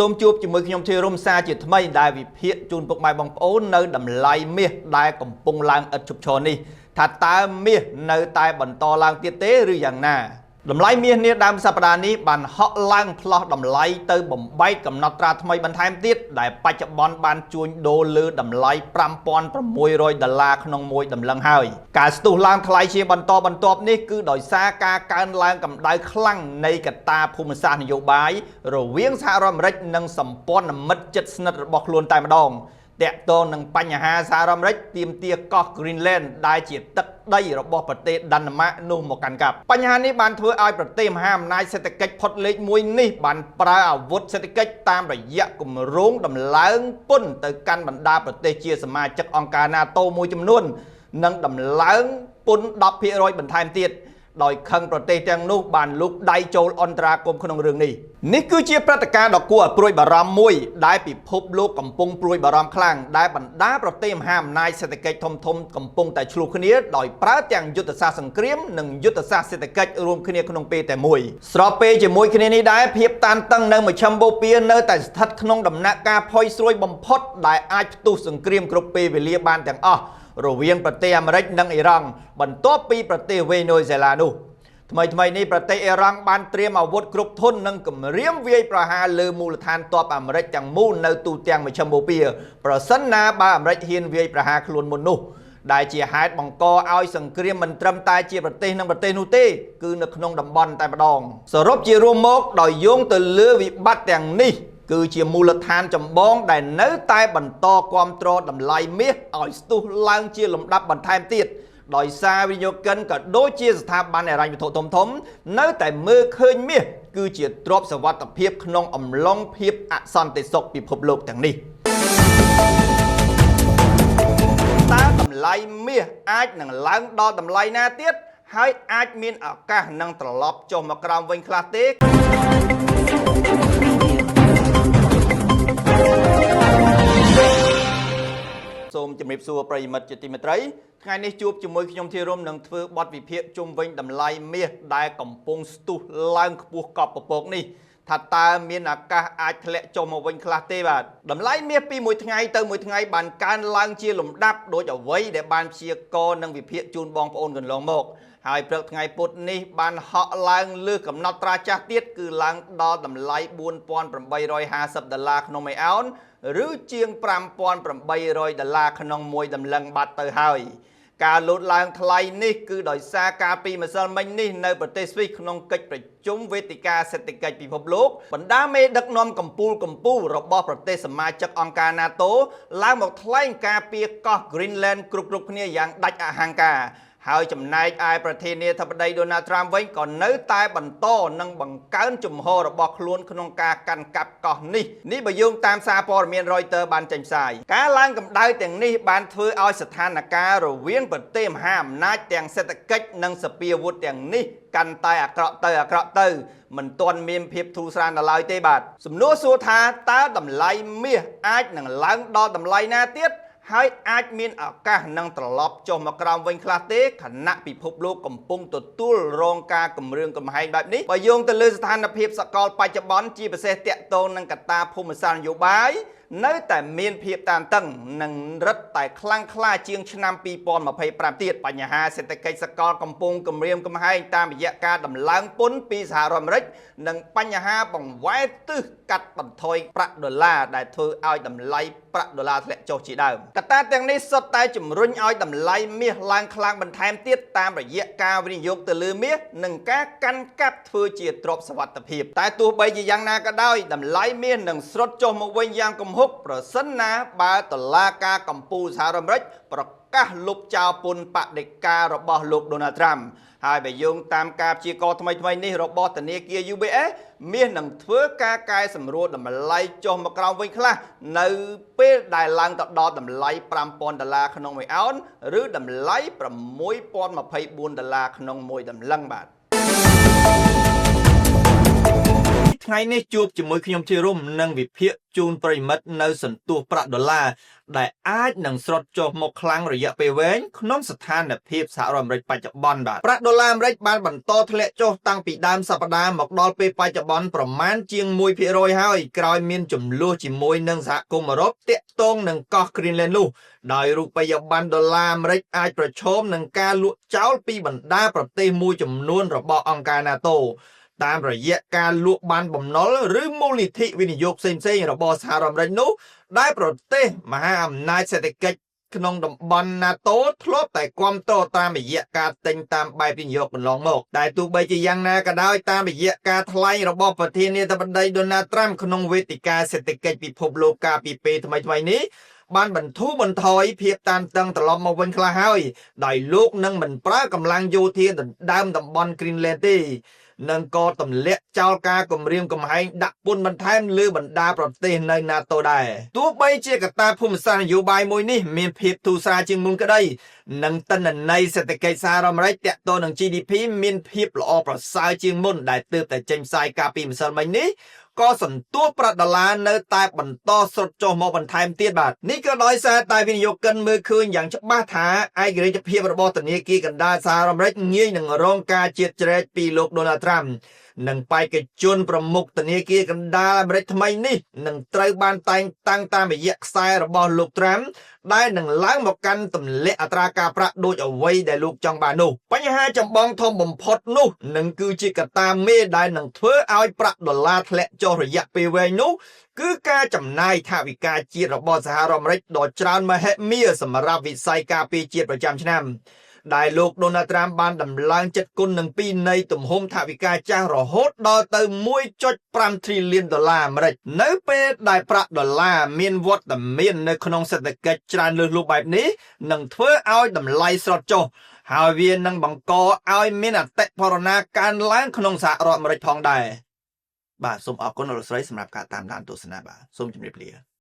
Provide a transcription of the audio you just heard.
សូមជួបជាមួយខ្ញុំធីរុំសាជាថ្មីដែលវិភាគជូនពុកម៉ែបងប្អូននៅតម្លៃមាសដែលកំពុងឡើងឥតឈប់ឈរនេះថាតើមាសនៅតែបន្តឡើងទៀតទេឬយ៉ាងណាតម្លៃមាសនាដើមសប្តាហ៍នេះបានហក់ឡើងផ្លោះតម្លៃទៅបំបែកកំណត់ត្រាថ្មីបន្ថែមទៀតដែលបច្ចុប្បន្នបានជួញដូរលើតម្លៃ5600ដុល្លារក្នុងមួយតម្លឹងហើយការស្ទុះឡើងថ្លៃជាបន្តបន្ទាប់នេះគឺដោយសារការកើនឡើងកម្ដៅខ្លាំងនៃកត្តាភូមិសាស្ត្រនយោបាយរវាងសហរដ្ឋអាមេរិកនិងសម្ព័ន្ធមិត្តជិតស្និទ្ធរបស់ខ្លួនតែម្ដង តាក់ទងនឹងបញ្ហាសហរដ្ឋអាមេរិកទាមទារកោះ Greenland ដែលជាទឹកដីរបស់ប្រទេសដាណឺម៉ាកនោះមកកាន់កាប់បញ្ហានេះបានធ្វើឲ្យប្រទេសមហាអំណាចសេដ្ឋកិច្ចផុតលេខមួយនេះបានប្រើអាវុធសេដ្ឋកិច្ចតាមរយៈគម្រោងដំឡើងពន្ធទៅកាន់បណ្ដាប្រទេសជាសមាជិកអង្គការ NATO មួយចំនួននិងដំឡើងពន្ធ10%បន្ថែមទៀតដោយខឹងប្រទេសទាំងនោះបានលូកដៃចូលអន្តរាគមន៍ក្នុងរឿងនេះនេះគឺជាព្រឹត្តិការណ៍ដ៏គួរឲ្យព្រួយបារម្ភមួយដែលពិភពលោកកំពុងព្រួយបារម្ភខ្លាំងដែលបណ្ដាប្រទេសមហាអំណាចសេដ្ឋកិច្ចធំៗកំពុងតែឆ្លោះគ្នាដោយប្រើទាំងយុទ្ធសាស្ត្រសង្គ្រាមនិងយុទ្ធសាស្ត្រសេដ្ឋកិច្ចរួមគ្នាក្នុងពេលតែមួយស្របពេលជាមួយគ្នានេះដែរភាពតានតឹងនៅមជ្ឈិមបូព៌ានៅតែស្ថិតក្នុងដំណាក់កាលផុយស្រួយបំផុតដែលអាចផ្ទុះសង្គ្រាមគ្រប់ពេលវេលាបានទាំងអស់រវាងប្រទេសអាមេរិកនិងអ៊ីរ៉ង់បន្ទាប់ពីប្រទេសវេណេស៊ុយអេឡានោះ ថ្មីថ្មីនេះប្រទេសអ៊ីរ៉ង់បានត្រៀមអាវុធគ្រប់ធុននិងគម្រាមវាយប្រហារលើមូលដ្ឋានទ័ពអាមេរិកទាំងមូលនៅទូទាំងមជ្ឈិមបូព៌ាប្រសិនណាបើអាមេរិកហ៊ានវាយប្រហារខ្លួនមុននោះដែលជាហេតុបង្កឲ្យសង្គ្រាមមិនត្រឹមតែជាប្រទេសនិងប្រទេសនោះទេគឺនៅក្នុងតំបន់តែម្ដងសរុបជារួមមកដោយយោងទៅលើវិបត្តិទាំងនេះគឺជាមូលដ្ឋានចម្បងដែលនៅតែបន្តគ្រប់គ្រងតម្លៃមាសឲ្យស្ទុះឡើងជាលំដាប់បន្ថែមទៀត ដោយសារវិនិយោគិនក៏ដូចជាស្ថាប័នហិរញ្ញវត្ថុធំៗនៅតែមើលឃើញមាសគឺជាទ្រព្យសវត្ថភាពក្នុងអំឡុងភាពអសន្តិសុខពិភពលោកទាំងនេះតើតម្លៃមាសអាចនឹងឡើងដល់តម្លៃណាទៀតហើយអាចមានឱកាសនឹងត្រឡប់ចុះមកក្រោមវិញខ្លះទេសូមជម្រាបសួរប្រិយមិត្តជាទីមេត្រីថ្ងៃនេះជួបជាមួយខ្ញុំធីរុំនឹងធ្វើបទវិភាគជុំវិញតម្លៃមាសដែលកំពុងស្ទុះឡើងខ្ពស់កប់ពពកនេះថាតើមានឱកាសអាចធ្លាក់ចុះមកវិញខ្លះទេបាទតម្លៃមាសពីមួយថ្ងៃទៅមួយថ្ងៃបានកើនឡើងជាលំដាប់ដូចអ្វីដែលបានព្យាករណ៍និងវិភាគជូនបងប្អូនកន្លងមកហើយព្រឹកថ្ងៃពុធនេះបានហក់ឡើងលើសកំណត់ត្រាចាស់ទៀតគឺឡើងដល់តម្លៃ4850ដុល្លារក្នុងមួយអោនឬជាង5800ដុល្លារក្នុងមួយតម្លឹងបាត់ទៅហើយការលូតឡើងថ្លៃនេះគឺដោយសារការពីម្សិលមិញនេះនៅប្រទេសស្វីសក្នុងកិច្ចប្រជុំវេទិកាសេដ្ឋកិច្ចពិភពលោកបណ្ដាមេដឹកនាំកម្ពុជារបស់ប្រទេសសមាជិកអង្គការ NATO ឡើងមកថ្លែងការពារកោះ Greenland គ្រប់ៗគ្នាយ៉ាងដាច់អហង្ការហើយចំណែកឯប្រធានាធិបតីដូណាល់ត្រាំវិញក៏នៅតែបន្តនិងបង្កើនជំហររបស់ខ្លួនក្នុងការកាន់កាប់កោះនេះនេះបើយោងតាមសារព័ត៌មាន Reuters បានចេញផ្សាយការឡើងកម្ដៅទាំងនេះបានធ្វើឲ្យស្ថានភាពរវាងប្រទេសមហាអំណាចទាំងសេដ្ឋកិច្ចនិងសភាវុធទាំងនេះកាន់តែអាក្រក់ទៅអាក្រក់ទៅមិនទាន់មានភាពធូរស្រាលនៅឡើយទេបាទសំណួរសួរថាតើតម្លៃមាសអាចនឹងឡើងដល់តម្លៃណាទៀតហើយអាចមានឱកាសនឹងត្រឡប់ចុះមកក្រោមវិញខ្លះទេខណៈពិភពលោកកំពុងទទួលរងការគំរាមកំហែងបែបនេះបើយោងទៅលើស្ថានភាពសកលបច្ចុប្បន្នជាពិសេសតាក់ទងនឹងកត្តាភូមិសាស្ត្រនយោបាយនៅតែមានភាពតានតឹងនិងរឹតតែខ្លាំងក្លាជាងឆ្នាំ2025ទៀតបញ្ហាសេដ្ឋកិច្ចសកលកំពុងគំរាមកំហែងតាមរយៈការដំឡើងពន្ធពីសហរដ្ឋអាមេរិកនិងបញ្ហាបង្វែរទិសកាត់បន្ថយប្រាក់ដុល្លារដែលធ្វើឲ្យតម្លៃប្រាក់ដុល្លារធ្លាក់ចុះជាដើមកត្តាទាំងនេះសុទ្ធតែជំរុញឲ្យតម្លៃមាសឡើងខ្លាំងបន្ថែមទៀតតាមរយៈការវិនិយោគទៅលើមាសនិងការកាន់កាប់ធ្វើជាទ្រព្យសុវត្ថិភាពតែទោះបីជាយ៉ាងណាក៏ដោយតម្លៃមាសនឹងស្រុតចុះមកវិញយ៉ាងគំហុកប្រសិនណាបើតុលាការកំពូលសហរដ្ឋអាមេរិកប្រកាសលុបចោលពន្ធបដិការរបស់លោកដូណាល់ត្រាំហើយបើយោងតាមការព្យាករណ៍ថ្មីៗនេះរបស់ធនាគារ UBS មាសនឹងធ្វើការកែសម្រួលតម្លៃចុះមកក្រោមវិញខ្លះនៅពេលដែលឡើងទៅដល់តម្លៃ5000ដុល្លារក្នុងមួយអោនឬតម្លៃ6024ដុល្លារក្នុងមួយតម្លឹងបាទ ថ្ ថ្ងៃនេះជួបជាមួយខ្ញុំជារុំនិងវិភាគជូនប្រិយមិត្តនៅសន្ទុះប្រាក់ដុល្លារដែលអាចនឹងស្រុតចុះមកខ្លាំងរយៈពេលវែងក្នុងស្ថានភាពសហរដ្ឋអាមេរិកបច្ចុប្បន្នបាទប្រាក់ដុល្លារអាមេរិកបានបន្តធ្លាក់ចុះតាំងពីដើមសប្តាហ៍មកដល់ពេលបច្ចុប្បន្នប្រមាណជាង1%ហើយក្រោយមានចំនួនជាមួយនឹងសហគមន៍អឺរ៉ុបទាក់ទងនឹងកោះ Greenland នោះដោយរូបិយប័ណ្ណដុល្លារអាមេរិកអាចប្រឈមនឹងការលក់ចោលពីបណ្ដាប្រទេសមួយចំនួនរបស់អង្គការ NATO តាមរយៈការលក់បានបំណុលឬមូលនិធិវិនិយោគផ្សេងៗរបស់សហរដ្ឋអាមេរិកនោះដែលប្រទេសមហាអំណាចសេដ្ឋកិច្ចក្នុងតំបន់ NATO ធ្លាប់តែគាំទ្រតាមរយៈការទិញតាមបែបវិនិយោគកន្លងមកតែទោះបីជាយ៉ាងណាក៏ដោយតាមរយៈការថ្លែងរបស់ប្រធានាធិបតីដូណាល់ត្រាំក្នុងវេទិកាសេដ្ឋកិច្ចពិភពលោកកាលពីពេលថ្មីៗនេះបានបន្ធូរបន្ថយភាពតានតឹងត្រឡប់មកវិញខ្លះហើយដោយលោកនឹងមិនប្រើកម្លាំងយោធាដណ្ដើមតំបន់ Greenland ទេនិងក៏ទម្លាក់ចោលការគម្រាមកំហែងដាក់ពន្ធបន្ថែមលើបណ្ដាប្រទេសនៅ NATO ដែរទោះបីជាកត្តាភូមិសាស្ត្រនយោបាយមួយនេះមានភាពធូរស្រាលជាងមុនក្តីនិងទិន្នន័យសេដ្ឋកិច្ចសហរដ្ឋអាមេរិកទាក់ទងនឹង GDP មានភាពល្អប្រសើរជាងមុនដែលទើបតែចេញផ្សាយកាលពីម្សិលមិញនេះក៏សន្ទុះប្រាក់ដុល្លារនៅតែបន្តស្រុតចុះមកបន្ថែមទៀតបាទនេះក៏ដោយសារតែវិនិយោគិនមើលឃើញយ៉ាងច្បាស់ថាឯករាជ្យភាពរបស់ធនាគារកណ្ដាលសហរដ្ឋអាមេរិកងាយនឹងរងការជាតិជ្រែកពីលោកដូណាល់ត្រាំនិងបេក្ខជនប្រមុខធនាគារកណ្ដាលអាមេរិកថ្មីនេះនឹងត្រូវបានតែងតាំងតាមរយៈខ្សែរបស់លោកត្រាំដែលនឹងឡើងមកកាន់ទម្លាក់អត្រាការប្រាក់ដូចអ្វីដែលលោកចង់បាននោះបញ្ហាចម្បងធំបំផុតនោះនឹងគឺជាកត្តាមេដែលនឹងធ្វើឲ្យប្រាក់ដុល្លារធ្លាក់ចុះរយៈពេលវែងនោះគឺការចំណាយថវិកាជាតិរបស់សហរដ្ឋអាមេរិកដ៏ច្រើនមហិមាសម្រាប់វិស័យការពារជាតិប្រចាំឆ្នាំដែលលោកដូណាល់ត្រាំបានដំឡើងចិត្តគុណនឹង2នៃទំហំថវិកាចាស់រហូតដល់ទៅ1.5 trillion ដុល្លារអាមេរិកនៅពេលដែលប្រាក់ដុល្លារមានវត្តមាននៅក្នុងសេដ្ឋកិច្ចច្រើនលើសលប់បែបនេះនឹងធ្វើឲ្យតម្លៃស្រុតចុះហើយវានឹងបង្កឲ្យមានអតិផរណាកើនឡើងក្នុងសហរដ្ឋអាមេរិកផងដែរបាទសូមអរគុណដល់លោកស្រីសម្រាប់ការតាមដានទស្សនាបាទសូមជម្រាបលា។